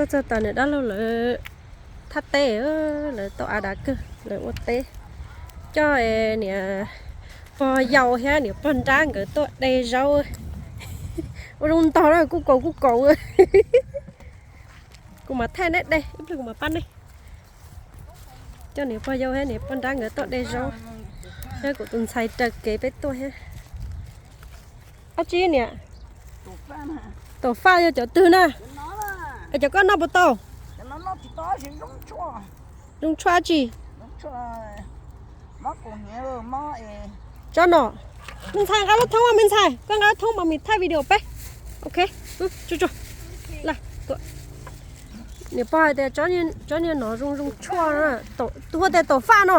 Tuaj txog tom niam dab laug lawv thaj teb, lawv tau av dav kawg, lawv ua teb coj niam pog yau thiab niam pog nrab nkawd tuaj de zaub. Ua zoo ntog na, kuj kaus kuj kaus. Kuv mam thaij neb de, ib pliag kuv mam pab neb. Coj niam pog yau thiab niam pog nrab nkawd tuaj de zaub, thiab kuv tus ntxhais raws kev peb tuaj thiab. Dab tsi niam? Tuam faj yog cov twg na? Es cov koj noj puas tau? Zoo tshuaj dab tsi? Tsob no. Me ntxhais, nqa lub thoob, me ntxhais, koj nqa lub thoob mas mis thaij video peb. Ok, tsuag tsuag. Niam pog hais tias tsob niag no zoo zoo tshuaj, hu tias tuam faj no.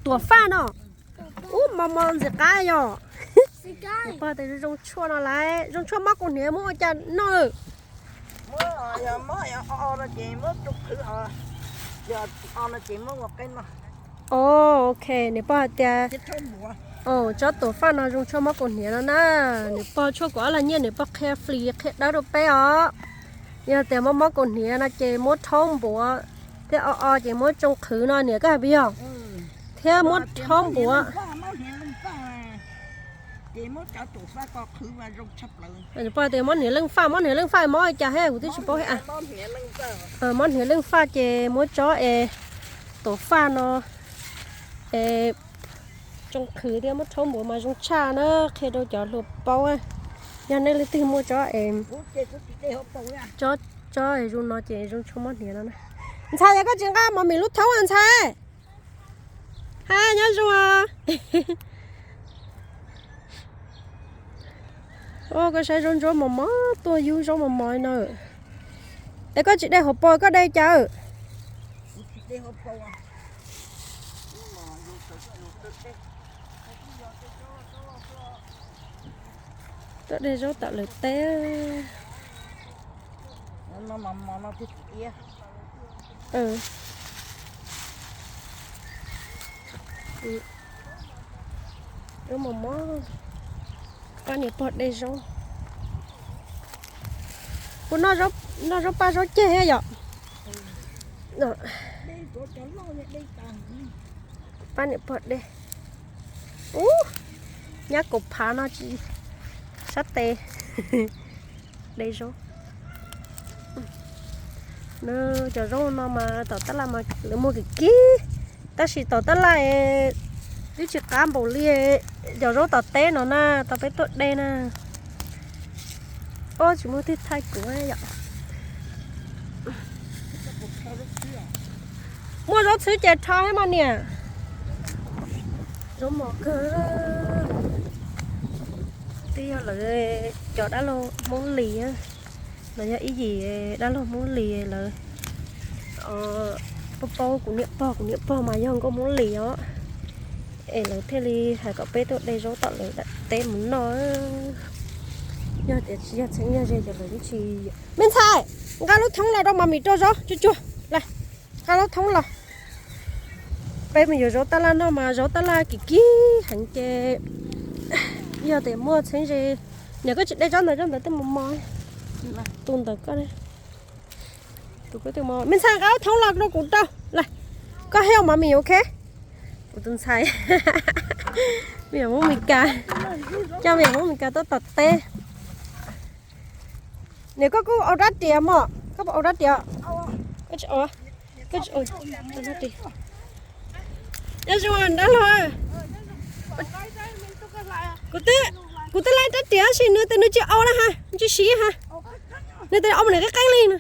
Tuam faj no. Ub, mos mos ntxim qab yog. Niam pog tias zoo tshuaj no lawm, zoo tshuaj mob kaus hniav muab ua cas noj. Ok, niam pog hais tias tsob tuam faj no zoo tshuaj mob kaus hniav no na. Niam pog tshuaj kuv ob lag nyiaj niam pog qhia flis qhia dawb rau peb os. Yog tias mob mob kaus hniav no ces muab rhaub npuav thiab o o ces muab tsoo qhwv no niam, koj hais puas yog? Thiab muab rhaub npuav. Niam pog tias mob hniav leej faj, mob hniav leej faj mob cas thiab kuv twb tsis paub thiab. Mob hniav leej faj ces muab tsob es tuam faj no es tsoo qhwv thiab muab rhaub npuav mas zoo tshaj na, qhia rau cov hluas paub. Yog nej leej twg muaj tsob es, tsob, tsob es zoo no ces zoo tshuaj mob hniav no na. Ntxhais, yog koj tsis nqa mos mis lub thoob ntxhais. Hais nyob zoo. Koj saib zaub ntsuab mos mos tuaj yug zaub mos mos no. Es koj tsis de hauv paus koj de cas? Tuaj de zaub tom lawv teb. Zaub mos mos, pab niam pog de zaub. Puas noj zaub paj zaub ceg thiab yom? Pab niam pog de. Ub, nyab kaum phav no tsis sab tes de zaub. Cov zaub no mas tom tab laj mas lawv muag kim kim, tab sis tom tab laj twb tsis qab npaum li cov zaub tom teb no na, tau peb tuaj de na. Ob, tsis muaj twg thaij kuv yom. Muaj zaub txhwb ces rho thiab mas niam. Zaub mos kawg. Twb yog lawv cov dab laug Hmoob Lis, lawv yog ib yim dab laug Hmoob Lis lawv paub paub kuv niam pog, kuv niam pog mas yog nkauj Hmoob Lis os. Es lawv thiaj li hais kom peb tuaj de zaub tom lawv daim teb mus noj. Yog tias tsis yog txheeb yog ze ces lawv twb tsis. Me ntxhais, nqa lub thoob los rau mas mis rau zaub tsuag tsuag. Nqa lub thoob los. Peb mus yuav zaub tab laj noj mas zaub tab laj kim kim heev ces yog tias muaj txheeb ze. Niam, koj tsis de tsob ntawd, tsob ntawd twb mos mos. Tus ntawd koj, tus koj twb mos. Me ntxhais, nqa lub thoob los rau kuv rau. Koj hej mas mis, ok. Kuv tus ntxhais me nyuam Hmoob Mes Kas, coj me nyuam Hmoob Mes Kas tuaj tom teb. Niam, koj kuj ua rab riam mog, koj puas ua rab riam? Koj tsis ua, koj tsis ua rab riam. Nyob zoo dab laug, kuv twb laij rab riam tab sis nws tias nws tsis ua na ha, tsis siv ha. Nws tias ua mus niam qeeb qeeb li na.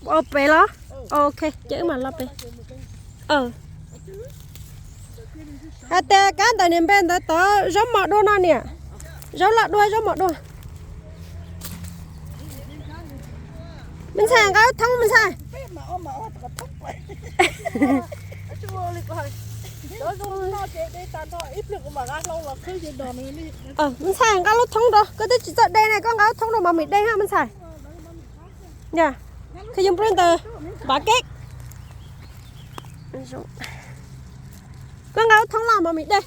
Ua pem los? Ok, ces wb mam los pem. Hais tias kab ntawm niam npe ntawd tod zaub mos dua no niam. Zaub loj dua, zaub mos dua. Me ntxhais, nqa lub thoob me ntxhais. Me ntxhais, nqa lub thoob rau, koj twb tsis txawj de ne, koj nqa lub thoob rau mas mis de ha me ntxhais. Koj yoo prueb ntawd npav keb. Koj nqa Thoob laj mas mi dej.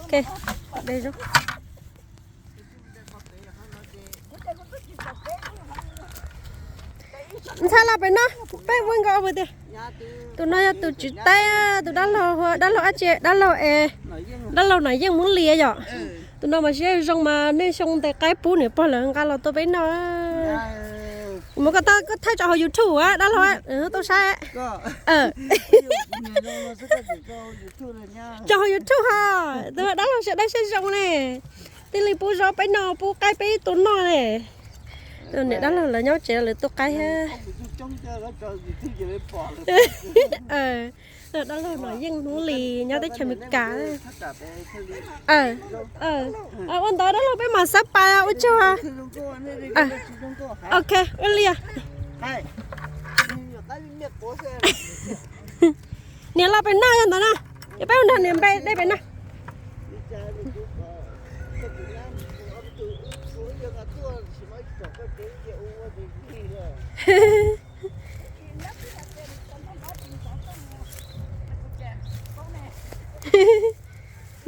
Ok, dej zoo. Ntxhais los pem no, peb ua nkaus ua tiag. Tus no yog tus tswv teb, tus dab laug, dab laug dab laug es, dab laug Nom Yeej Hmoob Lis yom. Tus no mas siab zoo mas nej xyoo ntes qaib pub niam pog lawv nqa los tua peb noj. Mus koj thaij tso hauv YouTube dab laug tau saib. Tso hauv YouTube ho, tus dab laug siab dawb siab zoo ne. Thiaj li pub zaub peb noj, pub qaib peb tua noj ne. Niam dab laug lawv nyob tsev lawv tua qaib thiab. Dab laug Nom Yeej Hmoob Lis nyob teb chaws Amelikas. Ua ntawd dab laug peb mam xab pais ua tsaug. Ok, ua li. Niam los pem no yog ntawd na, yog peb ua nrog niam npe dej pem no.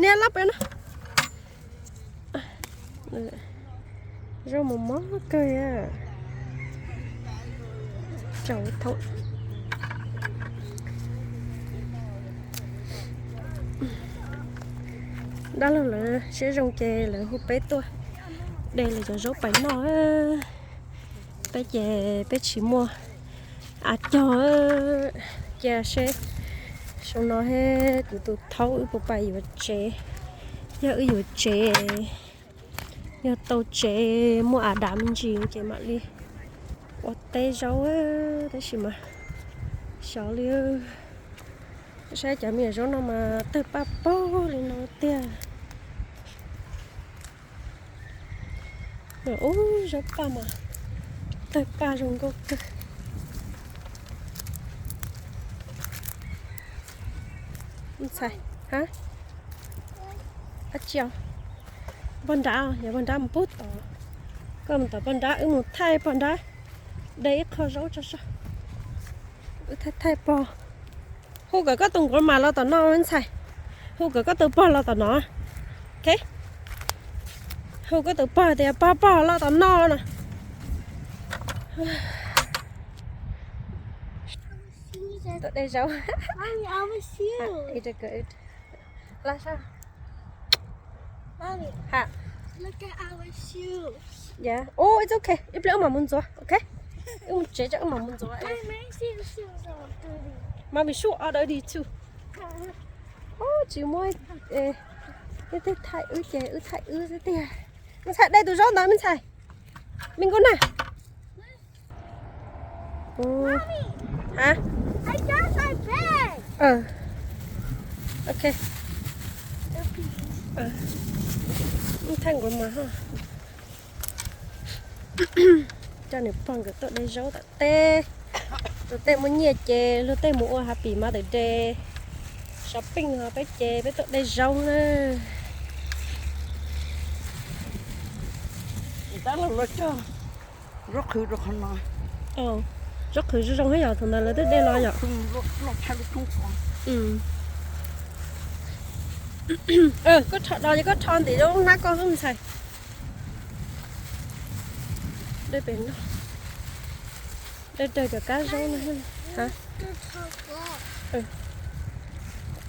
Niam los pem no. Zaub mos mos kawg. Tsaus thaum dab laug lawv siab zoo ces lawv hu peb tuaj de lawv cov zaub pais noj. Peb ces peb tsis muaj a cog cia seb. Xyoo no kuv tus thaub wb puas pais yuav tsev. Yog wb yuav tsev, yog tau tsev muaj a dam me ntsis ces mam li ua teb zaub, tab sis mas xyov li. Saib cov me nyuam zaub no mas tawg paj pog li no tiag. Ub, zaub paj mas tawg paj zoo nkauj kawg. Ntxhais, ha, dab tsi os? Pog nrab, yog pog nrab mus pub tod. Koj mus tom pog nrab, wb mus thaij pog nrab de ib qho zaub tso so. Wb thaij thaij pog. Hu kom koj tus nquav mas los tom no ntxhais. Hu kom koj tus pog los tom no. Ok. Hu koj tus pog tias pog pog los tom no no. Tuaj de zaub. Mommy, I will shoot. Mommy, ha, look at our shoes. Yeah. Oh, it's okay. Ib pliag wb mam mus ntxuav, ok? Wb mus tsev tso wb mam mus ntxuav. My, my shoes, shoes are dirty. Mommy shoes are dirty too. Ub, tsis muaj, nej twb thaij wb ces wb thaij wb xwb tiag. Me ntxhais, de tus zaub ntawd me ntxhais. Me nkauj na. Mommy, ha, I got my bag. Ok. Thaij nkaus mas ho. Coj niam pog nkawd tuaj de zaub tom teb. Tus tej muaj nyiaj ces luag tej mus ua Happy Mother's Day shopping, ho peb ces peb tuaj de zaub na. Zaub qhwv zoo zoo thiab yom, thaum ntawd lawv twb de los yom. Koj rho dos ces koj rho ntim lub hnab koj xwb ntxhais. De pem no. De raws cov kab zaub no. Ha?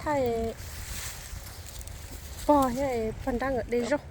Thaij pog thiab pog nrab nkawd de zaub.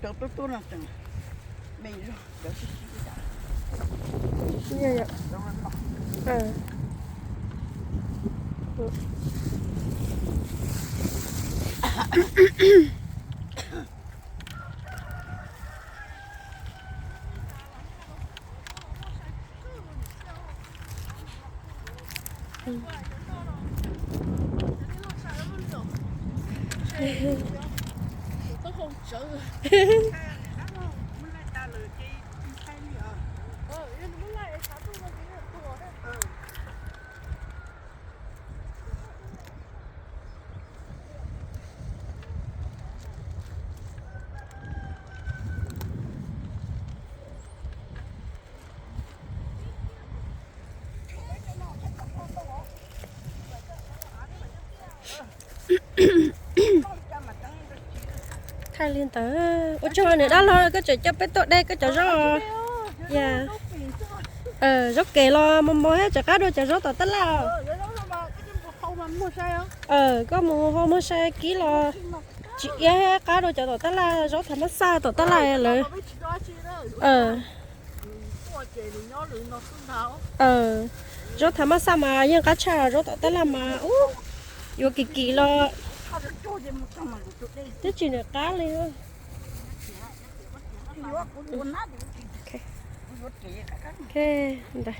Li ntawd, ua tsaug niam dab laug koj tseem coj peb tuaj de koj cov zaub. Ya, zaub kev los mos mos thiab tseem qab dua cov zaub tom tab laj. Koj mus hau muag sai kib los tsis iab thiab qab dua cov tom tab laj, zaub thav mab xaj tom tab laj lawm. Zaub thav mab xaj mas yeej qab tshaj, zaub tom tab laj mas ub, yuav kim kim los twb tsis niam qab li. Ntawd,